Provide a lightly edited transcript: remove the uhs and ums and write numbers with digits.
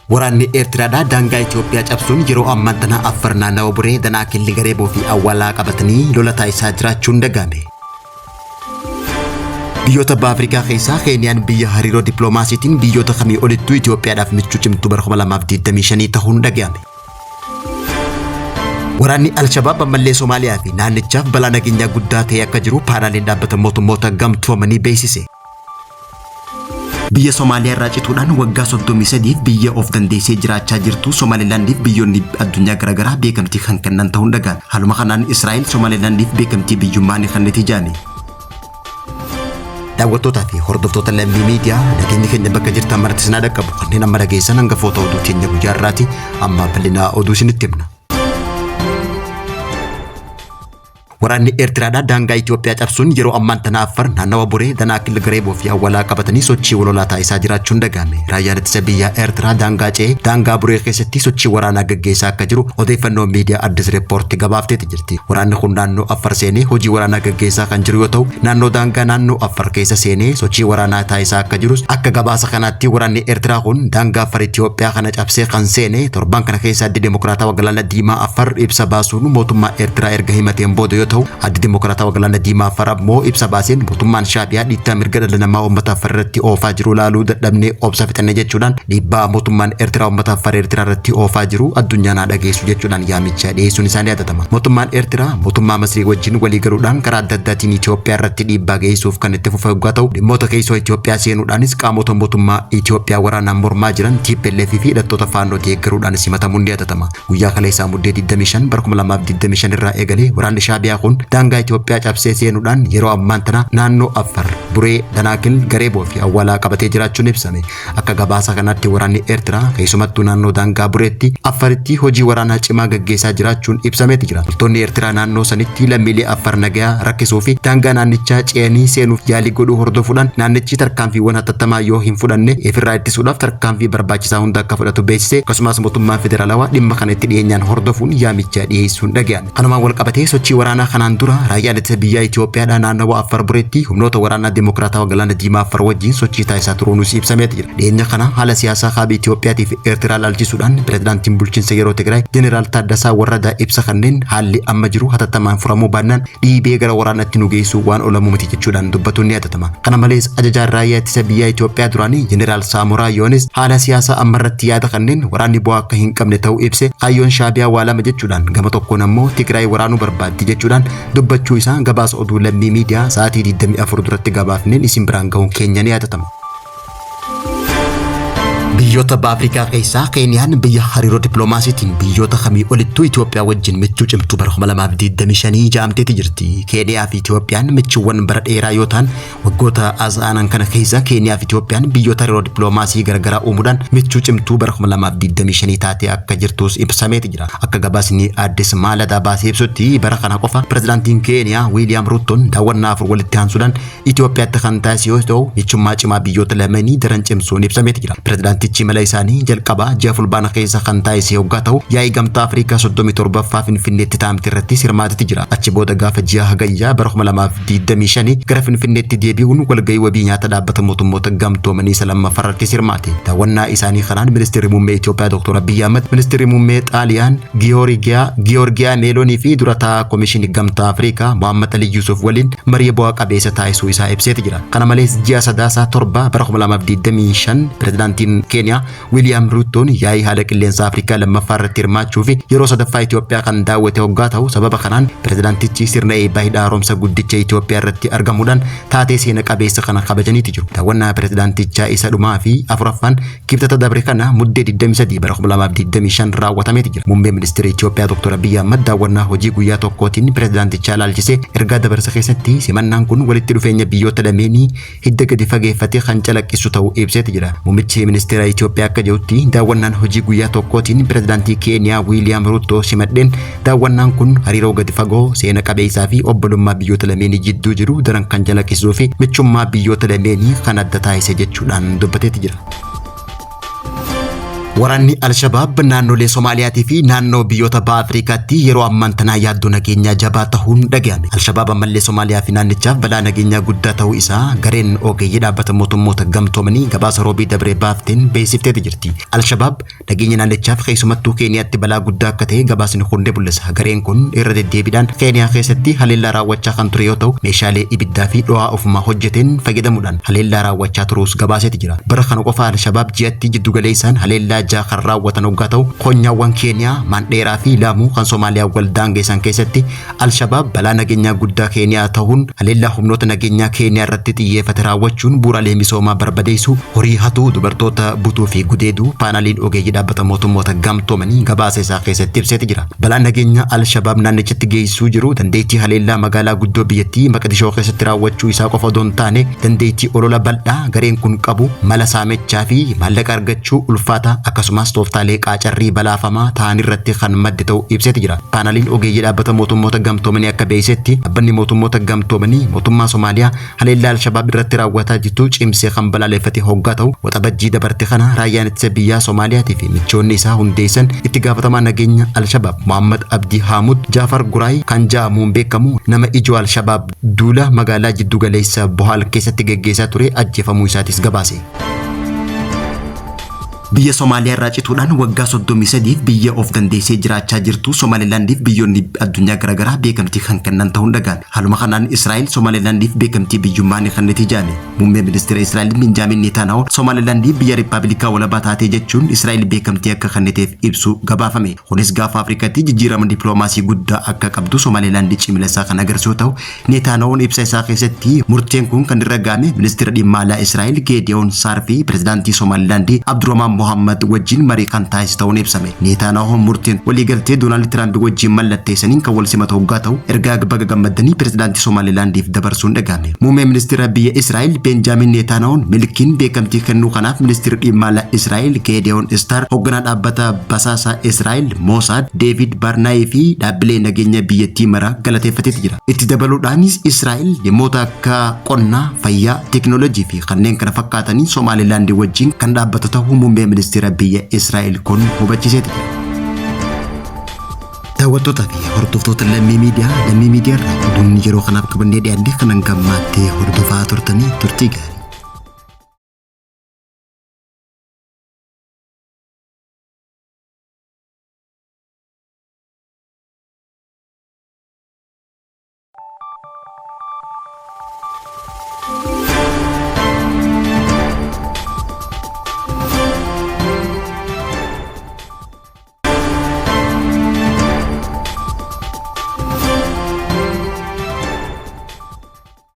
Waraanni Eertiraadhaa daangaa Itoophiyaa cabsuun yeroo ammaan tana Affar naannawa Buree, Danaakilli, Gareeboo fi Awwaalaa qabatanii lola taasisaa jiraachuun dhaga'ame. Biyyoota Baha Afrikaa keessaa Keeniyaan biyya hariiroo dippiloomaasiitiin biyyoota kamii olittuu Itoophiyaadhaaf michuu cimtuu bara 2025 tahuun dhaga'ame. Waraanni Al-Shabaab ammallee Somaaliyaa fi naannichaaf balaa nageenyaa guddaa ta'ee akka jiru paanaaliin dhaabbata mootummoota gamtoomanii beeksise. Biyya Somaaliyaa irraa cituudhaan waggaa 33f biyya of dandeessee jiraachaa jirtu Somaalilaandiif biyyoonni addunyaa garaagaraa beekamtii kan kennan ta'uun dhaga'ame. Haaluma kanaan Israa'el Somaalilaandiif beekamtii biyyummaa ni kenniti jedhame. Daawwattootaa fi hordoftoota Lammii Miidiyaa, nageenyi keenya bakka jirtan maratti isin haa dhaqqabu. Kanneen amma dhageessan hangafoota oduu keenya guyyaa irraati. Amma bal'ina oduu isinitti himna. Waraanni Eertiraadhaa daangaa Itoophiyaa cabsuun yeroo ammaan tana Affar naannawa Buree, Danaakil, Gareeboo fi Awwalaa qabatanii sochii walolaa taasisaa jiraachuun dhaga'ame. Raayyaan ittisa biyyaa Eertiraa daangaa ce'ee daangaa Buree keessatti sochii waraanaa gaggeessaa akka jiru odeeffannoo miidiyaa Addis Report gabaafteeti jirti. Waraanni kun naannoo Affar seenee hojii waraanaa gaggeessaa kan jiru yoo ta'u, naannoo daangaa naannoo Affar keessa seenee sochii waraanaa taasisaa akka jirus akka gabaasa kanaatti waraanni Eertiraa kun daangaa Affar Itoophiyaa kana cabsee kan seene torban kana keessa Addi Dimokiraatawa Galaana Diimaa Affar ibsa baasuun mootummaa Eertiraa erga himateen booda yoo ta'u, Addi Dimokiraatawa Galaana Diimaa Affar ammoo ibsa baaseen mootummaan Shaabiyaa dhiittaa mirga dhala namaa uummata Affar irratti oofaa jiru laaluu dadhabnee obsa fixanne jechuudhaan dhiibbaa mootummaan Eertiraa uummata Affar Eertiraa irratti oofaa jiru addunyaan haa dhageessu jechuudhaan yaamicha dhiyeessuun isaanii yaadatama. Mootummaan Eertiraa mootummaa Masrii wajjin walii galuudhaan karaa adda addaatiin Itoophiyaa irratti dhiibbaa geessisuuf kan itti fufe hoggaa ta'u, dhimmoota keessoo Itoophiyaa seenuudhaanis qaamota mootummaa Itoophiyaa waraanaan mormaa jiran TPLF fi hidhattoota Faannoo deeggaruudhaanis himatamuun ni yaadatama. Guyyaa kaleessaa Muddee 25 bara 2025 irraa eegalee waraanni Shaabiyaa kun daangaa Itoophiyaa cabsee seenuudhaan yeroo ammaan tana naannoo Affar, Buree, Danaakil, Gareeboo fi Awwaalaa qabatee jiraachuun ibsame. Akka gabaasa kanaatti waraanni Eertiraa keessumattuu naannoo daangaa Bureetti, Affaritti hojii waraanaa cimaa gaggeessaa jiraachuun ibsameeti jira. Loltoonni Eertiraa naannoo sanitti lammiilee Affar nagayaa rakkisuu fi daangaa naannichaa ce'anii seenuuf yaalii godhuu hordofuudhaan naannichi tarkaanfiiwwan hatattamaa yoo hin fudhanne ifirraa ittisuudhaaf tarkaanfii barbaachisaa hunda akka fudhatu beeksise. Akkasumas mootummaan federaalawaa dhimma kana itti dhiyeenyaan hordofuun yaamicha dhiyeessuun dhaga'ame. Kanumaan walqabatee sochii waraanaa kanaan dura raayyaan ittisa biyyaa Itoophiyaadhaa naannawa Affar Bureetti humnoota waraanaa Dimokiraatawa Galaana Diimaa Affar wajjin sochii taasisaa turuunis ibsameeti jira. Dhiyeenya kana haala siyaasaa kaaba Itoophiyaatii fi Eertiraa ilaalchisuudhaan pirezidaantiin bulchiinsa yeroo Tigraay Jeneraal Taaddasaa Warradaa ibsa kanneen haalli amma jiru hatattamaan furamuu baannaan dhiibee gara waraanaatti nu geessuu waan oolamu miti jechuudhaan dubbatuun ni yaadatama. Kana malees ajajaan raayyaa ittisa biyyaa Itoophiyaa duraanii Jeneraal Saamoraa Yoonis haala siyaasaa ammarratti yaada kanneen waraanni bu'aa akka hin qabne ta'uu ibse kaayyoon Shaabiyaa waa lama jechuudhaan gama tokkoon ammoo Tigraay waraanuu barbaaddi jechuudhaan dubbachuu isaa gabaasa oduu Lammii Miidiyaa sa'aatii 24 duratti gabaafneen isin biraan gahuun keenya ni yaadatama. Biyyoota Baha Afrikaa keessaa Keeniyaan biyya hariiroo dippiloomaasiitiin biyyoota kamii olittuu Itoophiyaa wajjin michuu cimtuu bara 2025 ja'amteeti jirti. Keeniyaa fi Itoophiyaan michuuwwan bara dheeraa yoo ta'an waggoota as aanan kana keessa Keeniyaa fi Itoophiyaan biyyoota hariiroo dippiloomaasii garagaraa uumuudhaan michuu cimtuu bara 2025 taatee akka jirtus ibsameeti jira. Akka gabaasni Addis Maaladaa baasee ibsutti bara kana qofa pirezidaantiin Keeniyaa Wiiliyaam Ruuttoon daawwannaa afur walitti aansuudhaan Itoophiyaatti kan taasise yoo ta'u, michummaa cimaa biyyoota lameenii daran cimsuun ibsameeti jira. Pirezidaantichi imala isaanii jalqabaa ji'a Fulbaana keessa kan taasise hoggaa ta'u, yaa'ii Gamtaa Afrikaa 37ffaa Finfinneetti taa'amte irrattis hirmaateeti jira. Achi booda gaafa ji'a Hagayyaa bara 2025 gara Finfinneetti deebi'uun walga'ii wabii nyaata Dhaabbata Mootummoota Gamtoomanii isa lammaffaa irrattis hirmaate. Daawwannaa isaanii kanaan Ministirri Muummee Itoophiyaa Dr. Abiyyi Ahmad, Ministirri Muummee Xaaliyaan Giyoorgiyaa Meeloonii fi dura taa'aa Komishinii Gamtaa Afrikaa Mohaammad Alii Yuusuf waliin marii bu'aa qabeessa taasisuu isaa ibseeti jira. Kana malees ji'a Sadaasaa 7 bara 2025 pirezidaantiin Keeniyaa Wiiliyaam Ruuttoon yaa'ii haala qilleensaa Afrikaa lammaffaa irratti hirmaachuu fi yeroo sadaffaa Itoophiyaa kan daawwate hoggaa ta'u sababa kanaan pirezidaantichi sirna eebbaa hidha haaromsa guddicha Itoophiyaa irratti argamuudhaan taatee seena qabeessa kana kabajaniiti jiru. Daawwannaa pirezidaantichaa isa dhumaa fi afuraffaan Kibxata dabre kana Muddee 23 bara 2025 raawwatameeti jira. Muummeen Ministeera Itoophiyaa Dr. Abiyyi Ahmad daawwannaa hojii guyyaa tokkootiin pirezidaantichaa ilaalchisee ergaa dabarse keessatti simannaan kun walitti dhufeenya biyyoota lameenii hidda gadi fageeffate kan calaqqisu ta'uu ibseeti jira. Muummichi Ministeera Itoophiyaa akka jedhutti daawwannaan hojii guyyaa tokkootiin pirezidaantii Keeniyaa Wiiliyaam Ruuttoo simadheen daawwannaan kun hariiroo gadi fagoo, seena qabeessaa fi obbolummaa biyyoota lameenii jidduu jiru daran kan calaqqisuu fi michummaa biyyoota lameenii kan adda taasise jechuudhaan dubbateeti jira. Waraanni Alshabaab naannolee Somaaliyaatii fi naannoo biyyoota baha Afrikaatti yeroo ammaan tanaa yaaddoo nageenyaa jabaa ta'uun dhagahame. Alshabaab ammallee Somaaliyaa fi naannichaaf balaa nageenyaa guddaa ta'uu isaa gareen ogeeyyii dhaabbata mootummoota gamtoomanii gabaasa roobii dabree baafteen beeksifteeti jirti. Alshabaab nageenya naannichaaf keessumattuu Keeniyaatti balaa guddaa akka ta'e gabaasni kun ni mul'isa. Gareen kun irra deddeebiidhaan Keeniyaa keessatti haleellaa raawwachaa kan ture yoo ta'u, meeshaalee ibiddaa fi dho'aa ofumaa hojjeteen fayyadamuudhaan haleellaa raawwachaa turuus gabaaseeti jira. Bara kana qofa Alshabaab ji'atti jiddugaleessaan haleellaa ja'a kan raawwatan hoggaa ta'u, konyaawwan Keeniyaa, Maandheeraa fi Laamuu kan Somaaliyaa wal daangeessan keessatti Alshabaab balaa nageenyaa guddaa Keeniyaa ta'uun haleellaa humnoota nageenyaa Keeniyaa irratti xiyyeeffate raawwachuun bu'uuraalee misoomaa barbadeessuu, horii hatuu, dubartoota butuu fi gudeeduu paanaliin ogeeyyii dhaabbata mootummoota gamtoomanii gabaasa isaa keessatti ibseeti jira. Balaan nageenyaa Alshabaab naannichatti geessisuu jiru dandeettii haleellaa magaalaa guddoo biyyattii Maqdishoo keessatti raawwachuu isaa qofa odoo hin taane dandeettii olola bal'aa gareen kun qabu mala saamichaa fi maallaqa argachuu ulfaataa akkasumas tooftaalee qaacarrii balaafamaa ta'an irratti kan madde ta'uu ibseeti jira. Paanaliin ogeeyyii dhaabbata mootummoota gamtoomanii akka beeksisetti dhaabbanni mootummoota gamtoomanii mootummaa Somaaliyaa haleellaa Alshabaab irratti raawwataa jirtu cimsee kan balaaleffate hoggaa ta'u waxabajjii dabarte kana raayyaan ittisa biyyaa Soomaaliyaatii fi michoonni isaa hundeessan itti gaafatamaa nageenya Alshabaab Mohammad Abdii Haamud Jaafar Guraay kan ja'amuun beekamu nama ijoo Alshabaab duula magaalaa jiddu galeessa Bohaal keessatti geggeessaa ture ajjeefamuu isaatis gabaase. Biyya Somaaliyaa irraa cituudhaan waggaa 33f biyya of dandeessee jiraachaa jirtu Somaalilaandiif biyyoonni addunyaa garaagaraa beekamtii kan kennan ta'uun dhaga'ame. Haaluma kanaan Israa'el Somaalilaandiif beekamtii biyyummaa ni kenniti jedhame. Muummeen ministeera Israa'el Binjaamin Neetaanaahu Somaalilaandii biyya riippaabilikaa walabaa taatee jechuun Israa'el beekamtii akka kenniteef ibsu gabaafame. Kunis gaafa Afrikaatti jijjiirama dippiloomaasii guddaa akka qabdu Somaalilaandii cimina isaa kan agarsiisu ta'u Neetaanahuun ibsa isaa keessatti murteen kun kan irra ga'ame ministeera dhimma alaa Israa'el Geediyoon Saar fi pirezidaantii Somaalilaandii Abdurrahmaan Mohammad wajjin marii kan taasise ta'uun ibsame. Neetaanahuun murteen waliigaltee Doonaald Tiraamp wajjin mallatteessaniin kan wal simatu hoggaa ta'u ergaa baga gammaddanii pirezidaantii Somaalilaandiif dabarsuun dhaga'ame. Muummeen ministeera biyya Israa'el Beenjaamin Neetaanahuun milkiin beekamtii kennuu kanaaf ministeerri dhimma alaa Israa'el Geediyoon Istaar hoogganaa dhaabbata basaasaa Israa'el Moosaad Deevid Barnaayii fi dhaabbilee nageenya biyyattii mara galateeffateeti jira. Itti dabaluudhaanis Israa'el dhimmoota akka qonnaa, fayyaa, teekinooloojii fi kanneen kana fakkaatanii Somaalilaandii wajjin kan dhaabbatu ta'uu muummee ministeera biyya Israa'el kun hubachiiseeti jira. Daawwattootaa fi hordoftoota Lammii Miidiyaa, Lammii Miidiyaa irraa oduun yeroo kanaaf qabannee dhiyaanne kanan gammaattee hordofaa turtanii turtii gaarii.